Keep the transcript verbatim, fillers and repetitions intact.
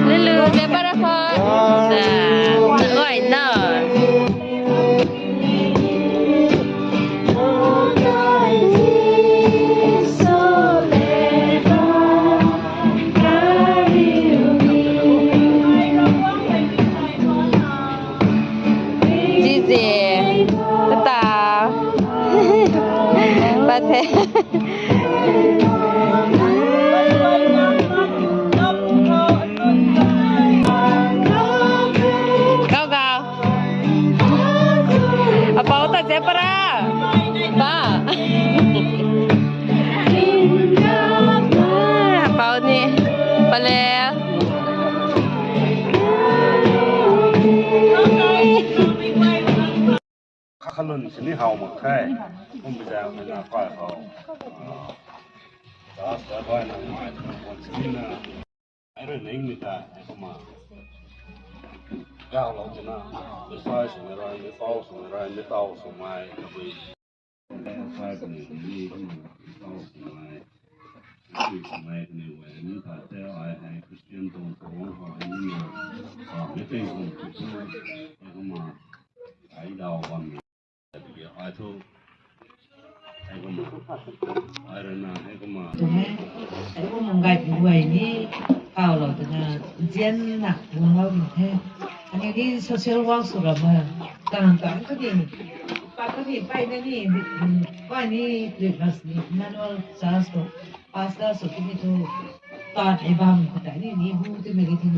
Lulu, de para pho. Sa, oi, no. Zizi, tata, pathe. Gau gau. Apou ta ze para. Ba. Apou ni. Pale. Kha khalun sini hau mak the. Kum biza na kai hau. Sa sa bai na mai na kon sini na. Ai rui ning mi ta, ai kumna. Gau lou tina, besai sung rai, mi pau sung rai, mi tau sung mai, kabui. Sai sung ni, mi pau sung mai. Kabui sung mai, kani wai, mi ta te, ai, ai, Christian tong, tong, ai, ni, ai, mi tei sung, ai kumna, ai dau bam. Ai thu, ai kumna, ai rana, ai kumna. Tumei, ai kumna gay pu guay ni, kau lou twna, zian na, guang lou ni the. Ani ni social work sw ram e, kan kan kani, pa kani pai na ni, um, pai ni, Christmas ni, Emmanuel Church to, pastor sw kani thu, kan ai bam khou ta ni, ni bu twmei ki thinu